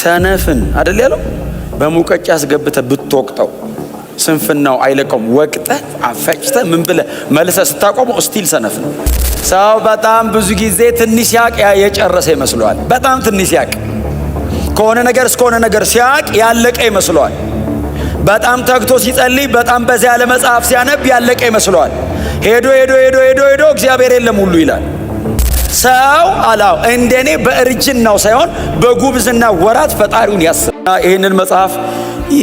ሰነፍን አደል ያለው? በሙቀጫ አስገብተህ ብትወቅጠው ስንፍናው አይለቀውም። ወቅጠህ አፈጭተህ ምን ብለህ መልሰህ ስታቆመው still ሰነፍ ነው። ሰው በጣም ብዙ ጊዜ ትንሽ ሲያቅ የጨረሰ ይመስለዋል። በጣም ትንሽ ሲያቅ፣ ከሆነ ነገር እስከሆነ ነገር ሲያቅ ያለቀ ይመስለዋል። በጣም ተግቶ ሲጸልይ፣ በጣም በዛ ያለ መጽሐፍ ሲያነብ ያለቀ ይመስለዋል። ሄዶ ሄዶ ሄዶ ሄዶ ሄዶ እግዚአብሔር የለም ሁሉ ይላል። ሰው አላው እንደኔ በእርጅናው ሳይሆን በጉብዝና ወራት ፈጣሪውን ያስብ። ይህንን መጽሐፍ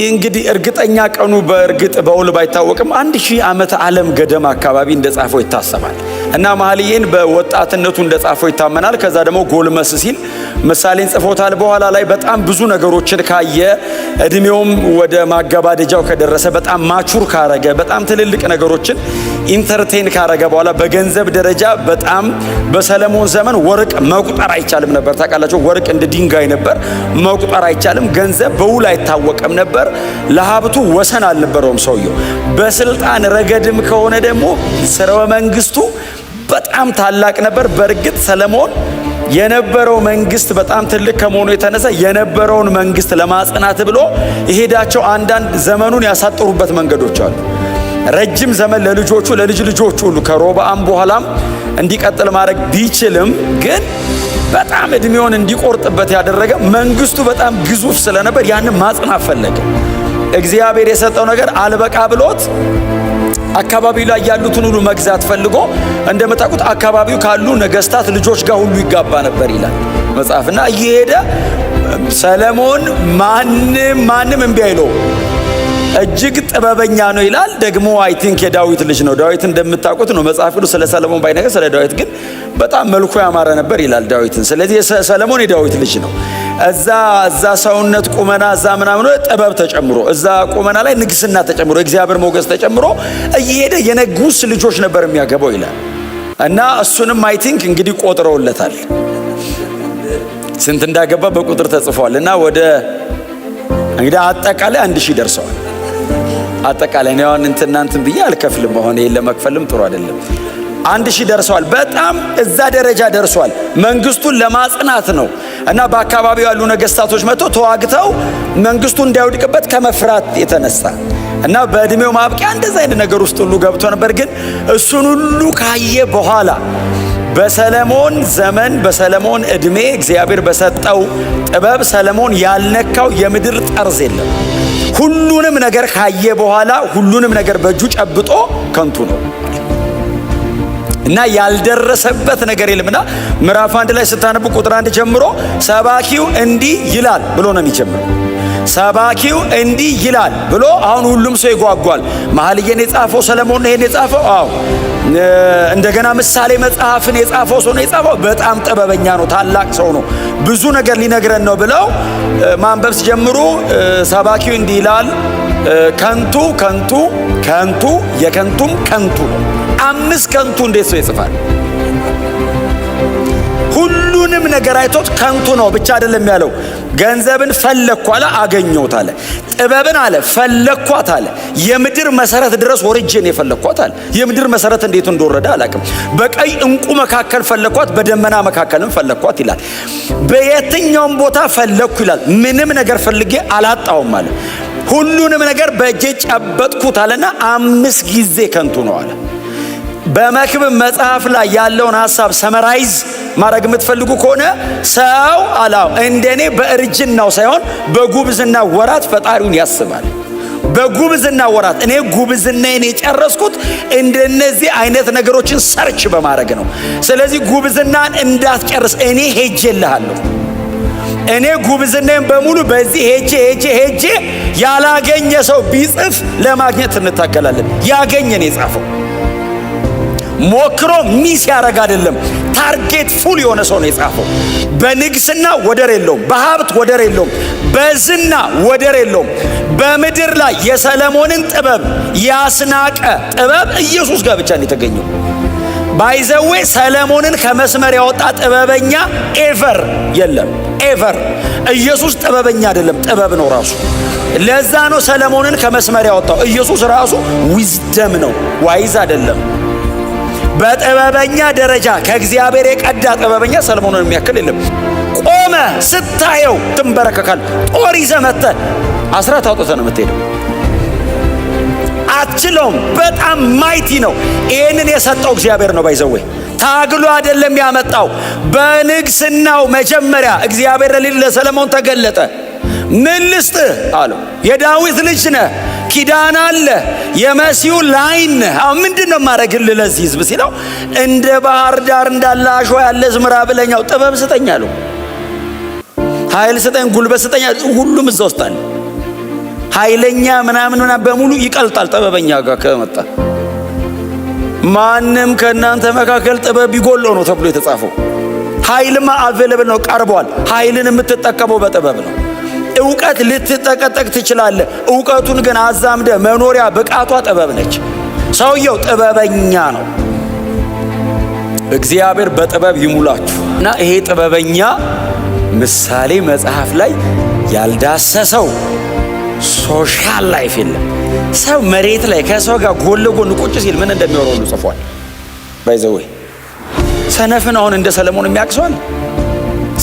እንግዲህ እርግጠኛ ቀኑ በእርግጥ በውል ባይታወቅም 1000 ዓመተ ዓለም ገደማ አካባቢ እንደጻፈው ይታሰባል። እና መኃልየን በወጣትነቱ እንደጻፈው ይታመናል። ከዛ ደግሞ ጎልመስ ሲል ምሳሌን ጽፎታል። በኋላ ላይ በጣም ብዙ ነገሮችን ካየ፣ እድሜውም ወደ ማገባደጃው ከደረሰ፣ በጣም mature ካረገ፣ በጣም ትልልቅ ነገሮችን entertain ካረገ በኋላ፣ በገንዘብ ደረጃ በጣም በሰለሞን ዘመን ወርቅ መቁጠር አይቻልም ነበር። ታውቃላችሁ፣ ወርቅ እንደ ድንጋይ ነበር፣ መቁጠር አይቻልም። ገንዘብ በውል አይታወቅም ነበር። ለሀብቱ ወሰን አልነበረውም ሰውየው። በስልጣን ረገድም ከሆነ ደግሞ ስርወ መንግስቱ በጣም ታላቅ ነበር። በእርግጥ ሰለሞን የነበረው መንግስት በጣም ትልቅ ከመሆኑ የተነሳ የነበረውን መንግስት ለማጽናት ብሎ የሄዳቸው አንዳንድ ዘመኑን ያሳጠሩበት መንገዶች አሉ። ረጅም ዘመን ለልጆቹ፣ ለልጅ ልጆቹ ሁሉ ከሮብዓም በኋላም እንዲቀጥል ማድረግ ቢችልም ግን በጣም እድሜውን እንዲቆርጥበት ያደረገ መንግስቱ በጣም ግዙፍ ስለነበር ያንን ማጽናት ፈለገ። እግዚአብሔር የሰጠው ነገር አልበቃ ብሎት አካባቢው ላይ ያሉትን ሁሉ መግዛት ፈልጎ፣ እንደምታውቁት አካባቢው ካሉ ነገስታት ልጆች ጋር ሁሉ ይጋባ ነበር ይላል መጽሐፍና እየሄደ ሰለሞን ማንም ማንም እምቢ አይለው፣ እጅግ ጥበበኛ ነው ይላል። ደግሞ I think የዳዊት ልጅ ነው። ዳዊት እንደምታውቁት ነው፣ መጽሐፍ ቅዱስ ስለ ሰለሞን ባይነገር ስለ ዳዊት ግን በጣም መልኩ ያማረ ነበር ይላል ዳዊትን። ስለዚህ ሰለሞን የዳዊት ልጅ ነው። እዛ ሰውነት ቁመና፣ እዛ ምናምን ጥበብ ተጨምሮ፣ እዛ ቁመና ላይ ንግስና ተጨምሮ፣ የእግዚአብሔር ሞገስ ተጨምሮ እየሄደ የንጉስ ልጆች ነበር የሚያገባው ይላል። እና እሱንም I think እንግዲህ ቆጥረውለታል። ስንት እንዳገባ በቁጥር ተጽፏል። እና ወደ እንግዲህ አጠቃላይ 1000 ደርሰዋል። አጠቃላይ እኔ አሁን እንትና እንትን ብዬ አልከፍልም። አሁን ይሄን ለመክፈልም ጥሩ አይደለም። 1000 ደርሰዋል። በጣም እዛ ደረጃ ደርሷል። መንግስቱን ለማጽናት ነው እና በአካባቢው ያሉ ነገስታቶች መጥተው ተዋግተው መንግስቱ እንዳይወድቅበት ከመፍራት የተነሳ እና በእድሜው ማብቂያ እንደዛ አይነት ነገር ውስጥ ሁሉ ገብቶ ነበር። ግን እሱን ሁሉ ካየ በኋላ በሰለሞን ዘመን፣ በሰለሞን እድሜ እግዚአብሔር በሰጠው ጥበብ ሰለሞን ያልነካው የምድር ጠርዝ የለም። ሁሉንም ነገር ካየ በኋላ ሁሉንም ነገር በእጁ ጨብጦ ከንቱ ነው እና ያልደረሰበት ነገር የለምና ምዕራፍ 1 ላይ ስታነቡ ቁጥር 1 ጀምሮ ሰባኪው እንዲህ ይላል ብሎ ነው የሚጀምረው። ሰባኪው እንዲህ ይላል ብሎ አሁን ሁሉም ሰው ይጓጓል። መኃልየን የጻፈው ሰለሞን ነው ይሄን የጻፈው። አዎ፣ እንደገና ምሳሌ መጽሐፍን የጻፈው ሰው ነው የጻፈው። በጣም ጥበበኛ ነው፣ ታላቅ ሰው ነው፣ ብዙ ነገር ሊነግረን ነው ብለው ማንበብ ሲጀምሩ ሰባኪው እንዲህ ይላል፣ ከንቱ፣ ከንቱ፣ ከንቱ፣ የከንቱም ከንቱ ነው። አምስት ከንቱ እንዴት ሰው ይጽፋል? ሁሉንም ነገር አይቶት ከንቱ ነው ብቻ አይደለም ያለው። ገንዘብን ፈለግኩ አለ፣ አገኘሁት አለ። ጥበብን አለ ፈለግኳት አለ። የምድር መሰረት ድረስ ወርጄ ነው የፈለግኳት አለ። የምድር መሰረት እንዴት እንደወረደ አላውቅም። በቀይ እንቁ መካከል ፈለግኳት፣ በደመና መካከልም ፈለግኳት ይላል። በየትኛውም ቦታ ፈለግኩ ይላል። ምንም ነገር ፈልጌ አላጣውም አለ። ሁሉንም ነገር በእጄ ጨበጥኩት አለና አምስት ጊዜ ከንቱ ነው አለ። በመክብብ መጽሐፍ ላይ ያለውን ሀሳብ summarize ማድረግ የምትፈልጉ ከሆነ ሰው አላው እንደኔ በእርጅናው ሳይሆን በጉብዝና ወራት ፈጣሪውን ያስባል። በጉብዝና ወራት፣ እኔ ጉብዝናዬን የጨረስኩት እንደነዚህ አይነት ነገሮችን search በማድረግ ነው። ስለዚህ ጉብዝናን እንዳትጨርስ እኔ ሄጄልሃለሁ። እኔ ጉብዝናዬን በሙሉ በዚህ ሄጄ ሄጄ ሄጄ ያላገኘ ሰው ቢጽፍ ለማግኘት እንታገላለን። ያገኘን የጻፈው ሞክሮ miss ያደረግ አይደለም። Target full የሆነ ሰው ነው የጻፈው። በንግስና ወደር የለውም፣ በሀብት ወደር የለውም፣ በዝና ወደር የለውም። በምድር ላይ የሰለሞንን ጥበብ ያስናቀ ጥበብ ኢየሱስ ጋር ብቻ ነው የተገኘው። By the way ሰለሞንን ከመስመር ያወጣ ጥበበኛ ever የለም። Ever። ኢየሱስ ጥበበኛ አይደለም፣ ጥበብ ነው ራሱ። ለዛ ነው ሰለሞንን ከመስመር ያወጣው። ኢየሱስ ራሱ wisdom ነው፣ wise አይደለም። በጥበበኛ ደረጃ ከእግዚአብሔር የቀዳ ጥበበኛ ሰለሞንን የሚያክል የለም። ቆመ ስታየው ትንበረከካል። ጦር ይዘህ መጥተህ አስራት አውጥተህ ነው የምትሄደው። አትችለውም። በጣም mighty ነው። ይህንን የሰጠው እግዚአብሔር ነው። By the way ታግሎ አይደለም ያመጣው። በንግስናው መጀመሪያ እግዚአብሔር ለሰለሞን ተገለጠ። ምን ልስጥህ አለው። የዳዊት ልጅ ነህ፣ ኪዳን አለ፣ የመሲሁ line ነህ። አሁን ምንድን ነው የማደርግልህ ለዚህ ህዝብ ሲለው እንደ ባህር ዳር እንዳለ አሸዋ ያለ ዝምራ ብለኛው ጥበብ ስጠኝ አለው። ኃይል ስጠኝ፣ ጉልበት ስጠኝ፣ ሁሉም እዛ ውስጥ አለ። ኃይለኛ ምናምን ምናምን በሙሉ ይቀልጣል ጥበበኛ ጋር ከመጣ። ማንም ከእናንተ መካከል ጥበብ ቢጎለው ነው ተብሎ የተጻፈው። ኃይልማ available ነው፣ ቀርቧል። ኃይልን የምትጠቀመው በጥበብ ነው። እውቀት ልትጠቀጠቅ ትችላለህ። እውቀቱን ግን አዛምደ መኖሪያ ብቃቷ ጥበብ ነች። ሰውየው ጥበበኛ ነው። እግዚአብሔር በጥበብ ይሙላችሁ እና ይሄ ጥበበኛ ምሳሌ መጽሐፍ ላይ ያልዳሰሰው social life የለም። ሰው መሬት ላይ ከሰው ጋር ጎን ለጎን ቁጭ ሲል ምን እንደሚወራው ሁሉ ጽፏል። By the way ሰነፍን አሁን እንደ ሰለሞን የሚያውቅ ሰው አለ?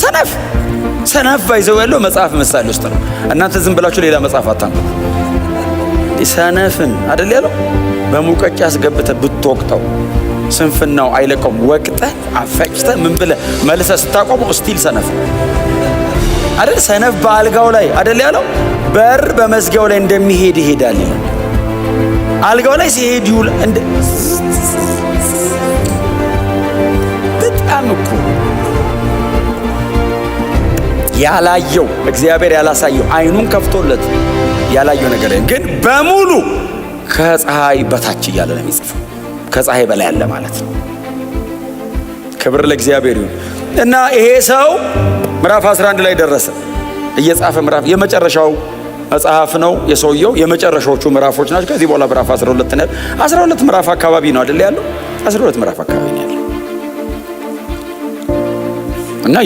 ሰነፍ ሰነፍ by the way ያለው መጽሐፍ ምሳሌ ውስጥ ነው። እናንተ ዝም ብላችሁ ሌላ መጽሐፍ አታንብቡ። ሰነፍን አይደል ያለው? በሙቀጫ አስገብተህ ብትወቅጠው ስንፍናው አይለቀውም። ወቅጠህ አፈጭተህ ምን ብለህ መልሰህ ስታቆመው still ሰነፍ አይደል? ሰነፍ በአልጋው ላይ አይደል ያለው? በር በመዝጊያው ላይ እንደሚሄድ ይሄዳል ይላል። አልጋው ላይ ሲሄድ ይውል እንደ በጣም እኮ ያላየው እግዚአብሔር ያላሳየው አይኑን ከፍቶለት ያላየው ነገር ግን በሙሉ ከፀሐይ በታች እያለ ነው የሚጽፈው። ከፀሐይ በላይ ያለ ማለት ነው። ክብር ለእግዚአብሔር ይሁን እና ይሄ ሰው ምዕራፍ 11 ላይ ደረሰ እየጻፈ ምዕራፍ የመጨረሻው መጽሐፍ ነው የሰውየው የመጨረሻዎቹ ምዕራፎች ናቸው። ከዚህ በኋላ ምዕራፍ 12 ነው። 12 ምዕራፍ አካባቢ ነው አይደል ያለው? 12 ምዕራፍ አካባቢ ነው ያለው እና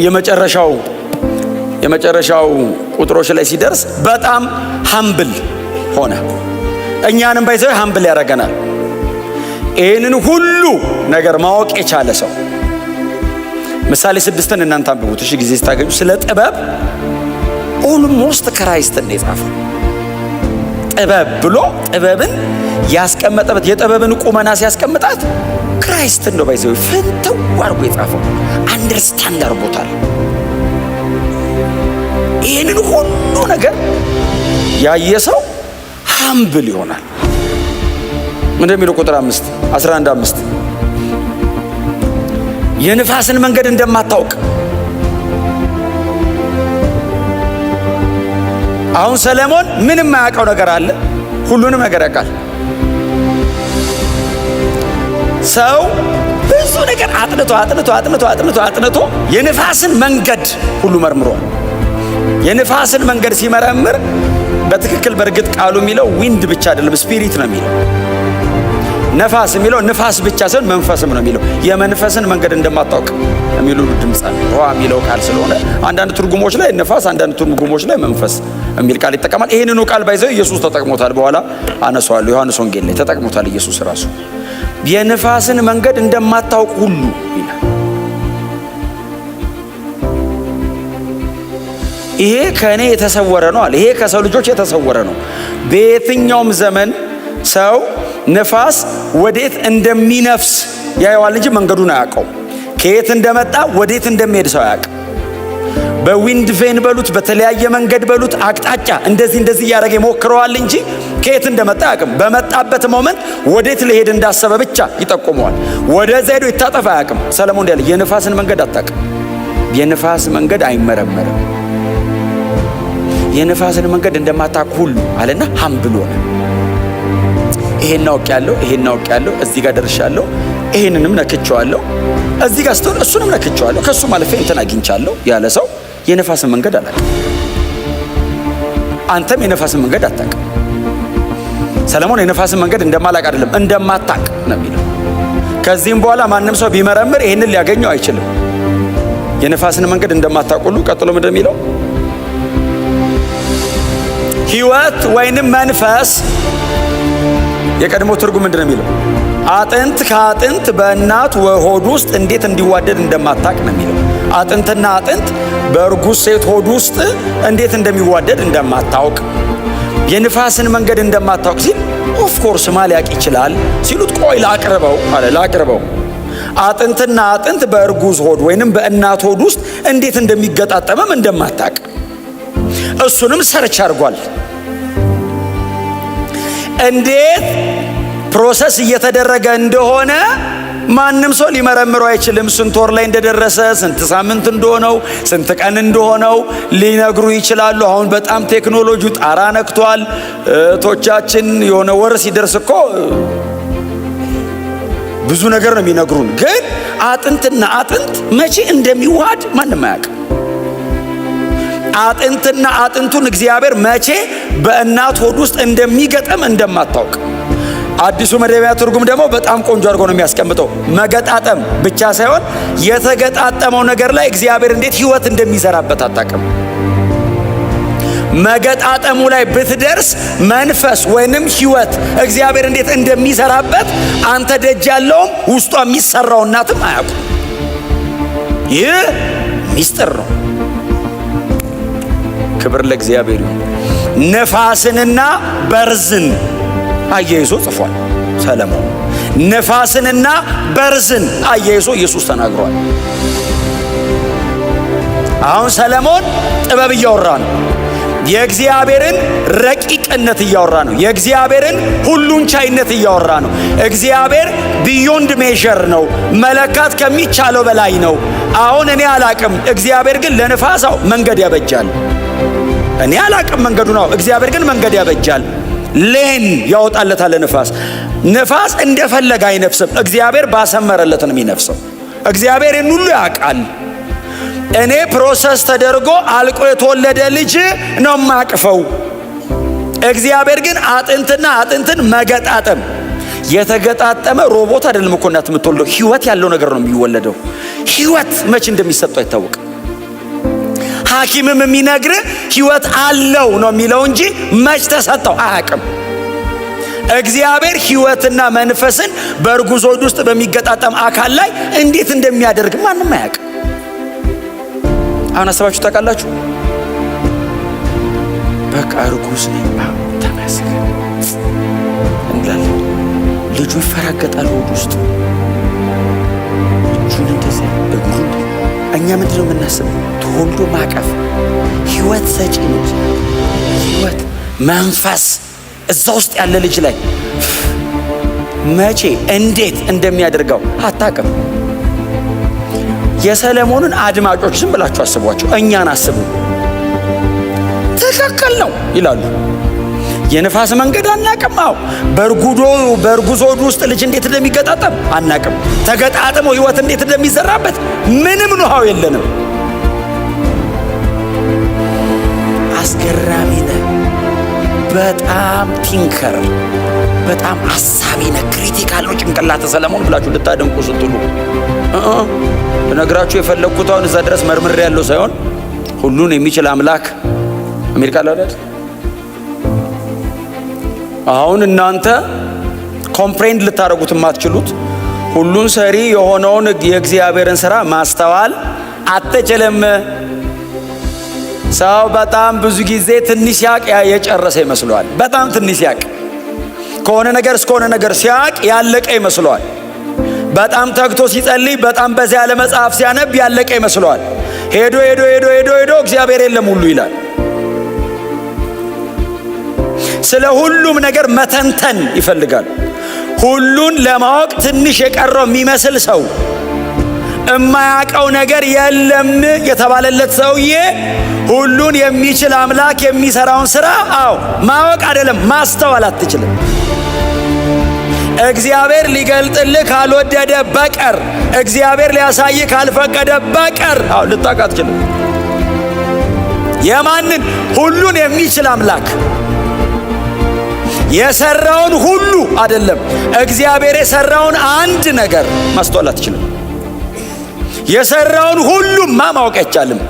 የመጨረሻው ቁጥሮች ላይ ሲደርስ በጣም humble ሆነ። እኛንም by the way humble ያደርገናል። ይህንን ሁሉ ነገር ማወቅ የቻለ ሰው ምሳሌ 6ን እናንተ አንብቡት እሺ፣ ጊዜ ስታገኙ። ስለ ጥበብ almost Christ ን ነው የጻፈው። ጥበብ ብሎ ጥበብን ያስቀመጠበት የጥበብን ቁመና ሲያስቀምጣት Christ ን ነው by the way ፍንትው አድርጎ የጻፈው። Understand አድርጎታል። ይህንን ሁሉ ነገር ያየ ሰው humble ይሆናል። እንደሚለው ቁጥር 5 11 5 የንፋስን መንገድ እንደማታውቅ። አሁን ሰለሞን ምንም የማያውቀው ነገር አለ? ሁሉንም ነገር ያውቃል። ሰው ብዙ ነገር አጥንቶ አጥንቶ አጥንቶ አጥንቶ አጥንቶ የንፋስን መንገድ ሁሉ መርምሯል። የንፋስን መንገድ ሲመረምር በትክክል በእርግጥ ቃሉ የሚለው wind ብቻ አይደለም፣ spirit ነው የሚለው። ነፋስ የሚለው ንፋስ ብቻ ሳይሆን መንፈስም ነው የሚለው። የመንፈስን መንገድ እንደማታውቅ የሚሉ ድምፅ አለ። ሩዋ የሚለው ቃል ስለሆነ አንዳንድ ትርጉሞች ላይ ንፋስ፣ አንዳንድ ትርጉሞች ላይ መንፈስ የሚል ቃል ይጠቀማል። ይህንኑ ቃል by the way ኢየሱስ ተጠቅሞታል። በኋላ አነሳዋለሁ። ዮሐንስ ወንጌል ላይ ተጠቅሞታል ኢየሱስ ራሱ። የንፋስን መንገድ እንደማታውቅ ሁሉ ይላል። ይሄ ከእኔ የተሰወረ ነው አለ። ይሄ ከሰው ልጆች የተሰወረ ነው። በየትኛውም ዘመን ሰው ንፋስ ወዴት እንደሚነፍስ ያየዋል እንጂ መንገዱን አያውቀውም። ከየት እንደመጣ ወዴት እንደሚሄድ ሰው አያውቅም። በ wind vane በሉት በተለያየ መንገድ በሉት አቅጣጫ እንደዚህ እንደዚህ እያደረገ ይሞክረዋል እንጂ ከየት እንደመጣ አያውቅም። በመጣበት moment ወዴት ሊሄድ እንዳሰበ ብቻ ይጠቁመዋል። ወደዛ ሄዶ ይታጠፍ አያውቅም። ሰለሞን እንዳለ የንፋስን መንገድ አታውቅም። የንፋስ መንገድ አይመረመርም። የንፋስን መንገድ እንደማታውቅ ሁሉ አለና humble ሆነ። ይሄን አውቄያለሁ፣ ይሄን አውቄያለሁ፣ እዚህ ጋር ደርሻለሁ፣ ይሄንንም ነክቼዋለሁ፣ እዚህ ጋር ስትሆን እሱንም ነክቼዋለሁ፣ ከሱ ማለፌ እንትን አግኝቻለሁ ያለ ሰው የነፋስን መንገድ አላውቅም። አንተም የነፋስን መንገድ አታውቅም። ሰለሞን የነፋስን መንገድ እንደማላውቅ አይደለም እንደማታውቅ ነው የሚለው። ከዚህም በኋላ ማንም ሰው ቢመረምር ይሄንን ሊያገኘው አይችልም። የነፋስን መንገድ እንደማታውቅ ሁሉ ቀጥሎ ምንድን ነው የሚለው? ሕይወት ወይንም መንፈስ የቀድሞ ትርጉም ምንድን ነው የሚለው? አጥንት ከአጥንት በእናት ሆድ ውስጥ እንዴት እንዲዋደድ እንደማታውቅ ነው የሚለው። አጥንትና አጥንት በእርጉዝ ሴት ሆድ ውስጥ እንዴት እንደሚዋደድ እንደማታውቅ፣ የንፋስን መንገድ እንደማታውቅ ሲል of course ማ ሊያውቅ ይችላል ሲሉት፣ ቆይ ላቅርበው አለ። ላቅርበው፣ አጥንትና አጥንት በእርጉዝ ሆድ ወይንም በእናት ሆድ ውስጥ እንዴት እንደሚገጣጠምም እንደማታውቅ እሱንም search አድርጓል። እንዴት process እየተደረገ እንደሆነ ማንም ሰው ሊመረምረው አይችልም። ስንት ወር ላይ እንደደረሰ፣ ስንት ሳምንት እንደሆነው፣ ስንት ቀን እንደሆነው ሊነግሩ ይችላሉ። አሁን በጣም ቴክኖሎጂው ጣራ ነክቷል። እህቶቻችን የሆነ ወር ሲደርስ እኮ ብዙ ነገር ነው የሚነግሩን። ግን አጥንትና አጥንት መቼ እንደሚዋሃድ ማንም አያውቅም። አጥንትና አጥንቱን እግዚአብሔር መቼ በእናት ሆድ ውስጥ እንደሚገጥም እንደማታውቅ፣ አዲሱ መደበኛ ትርጉም ደግሞ በጣም ቆንጆ አድርጎ ነው የሚያስቀምጠው። መገጣጠም ብቻ ሳይሆን የተገጣጠመው ነገር ላይ እግዚአብሔር እንዴት ሕይወት እንደሚዘራበት አታውቅም። መገጣጠሙ ላይ ብትደርስ መንፈስ ወይንም ሕይወት እግዚአብሔር እንዴት እንደሚዘራበት አንተ ደጅ ያለውም ውስጧ የሚሰራው እናትም አያውቁም። ይህ ሚስጥር ነው። ክብር ለእግዚአብሔር ይሁን። ነፋስንና birth ን አያይዞ ጽፏል ሰለሞን። ነፋስንና birth ን አያይዞ ኢየሱስ ተናግሯል። አሁን ሰለሞን ጥበብ እያወራ ነው። የእግዚአብሔርን ረቂቅነት እያወራ ነው። የእግዚአብሔርን ሁሉን ቻይነት እያወራ ነው። እግዚአብሔር beyond measure ነው፣ መለካት ከሚቻለው በላይ ነው። አሁን እኔ አላቅም፣ እግዚአብሔር ግን ለንፋስ መንገድ ያበጃል። እኔ አላቅም መንገዱ ነው፣ እግዚአብሔር ግን መንገድ ያበጃል። Lane ያወጣለታል ለንፋስ። ንፋስ እንደፈለገ አይነፍስም፣ እግዚአብሔር ባሰመረለት ነው የሚነፍሰው። እግዚአብሔር ይህን ሁሉ ያውቃል። እኔ process ተደርጎ አልቆ የተወለደ ልጅ ነው የማቅፈው። እግዚአብሔር ግን አጥንትና አጥንትን መገጣጠም፣ የተገጣጠመ ሮቦት አይደለም እኮ እናት የምትወልደው፣ ህይወት ያለው ነገር ነው የሚወለደው። ህይወት መቼ እንደሚሰጠው አይታወቅም። ሐኪምም የሚነግር ህይወት አለው ነው የሚለው እንጂ መች ተሰጠው አያውቅም። እግዚአብሔር ህይወትና መንፈስን በእርጉዝ ሆድ ውስጥ በሚገጣጠም አካል ላይ እንዴት እንደሚያደርግ ማንም አያውቅም። አሁን አስባችሁ ታውቃላችሁ? በቃ እርጉዝ ነኝ ተመስገን እንላለን። ልጁ ይፈራገጣል ሆድ ውስጥ፣ እጁን እንደዚያ፣ እግሩን። እኛ ምንድን ነው የምናስበው? ተወልዶ ማቀፍ፣ ህይወት ሰጪ ነው። ህይወት መንፈስ እዛ ውስጥ ያለ ልጅ ላይ መቼ እንዴት እንደሚያደርገው አታውቅም። የሰለሞንን አድማጮች ዝም ብላችሁ አስቧቸው፣ እኛን አስቡ። ትክክል ነው ይላሉ። የንፋስ መንገድ አናቅም። አዎ፣ በእርጉዝ ሆድ ውስጥ ልጅ እንዴት እንደሚገጣጠም አናቅም። ተገጣጥሞ ህይወት እንዴት እንደሚዘራበት ምንም know-how የለንም። አስገራሚ ነህ። በጣም thinker፣ በጣም አሳቢ ነህ። Critical ነው ጭንቅላት ሰለሞን ብላችሁ ልታደንቁ ስትሉ፣ ልነግራችሁ የፈለግኩት አሁን እዛ ድረስ መርምሬ ያለው ሳይሆን ሁሉን የሚችል አምላክ አሜሪካ ላለት አሁን እናንተ comprehend ልታደርጉት የማትችሉት ሁሉን ሰሪ የሆነውን የእግዚአብሔርን ስራ ማስተዋል አትችልም። ሰው በጣም ብዙ ጊዜ ትንሽ ሲያቅ የጨረሰ ይመስለዋል። በጣም ትንሽ ሲያቅ፣ ከሆነ ነገር እስከሆነ ነገር ሲያቅ ያለቀ ይመስለዋል። በጣም ተግቶ ሲጸልይ፣ በጣም በዚያ ያለ መጽሐፍ ሲያነብ ያለቀ ይመስለዋል። ሄዶ ሄዶ ሄዶ ሄዶ ሄዶ እግዚአብሔር የለም ሁሉ ይላል። ስለ ሁሉም ነገር መተንተን ይፈልጋል። ሁሉን ለማወቅ ትንሽ የቀረው የሚመስል ሰው፣ እማያውቀው ነገር የለም የተባለለት ሰውዬ ሁሉን የሚችል አምላክ የሚሰራውን ስራ አዎ ማወቅ አይደለም ማስተዋል አትችልም። እግዚአብሔር ሊገልጥልህ ካልወደደ በቀር፣ እግዚአብሔር ሊያሳይህ ካልፈቀደ በቀር አዎ ልታውቅ አትችልም። የማንን ሁሉን የሚችል አምላክ የሰራውን ሁሉ አይደለም፣ እግዚአብሔር የሰራውን አንድ ነገር ማስተዋል አትችልም። የሰራውን ሁሉማ ማወቅ አይቻልም።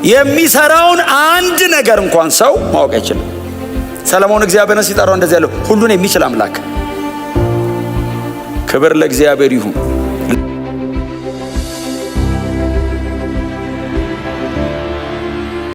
የሚሰራውን አንድ ነገር እንኳን ሰው ማወቅ አይችልም። ሰለሞን እግዚአብሔርን ሲጠራው እንደዚህ ያለው ሁሉን የሚችል አምላክ። ክብር ለእግዚአብሔር ይሁን።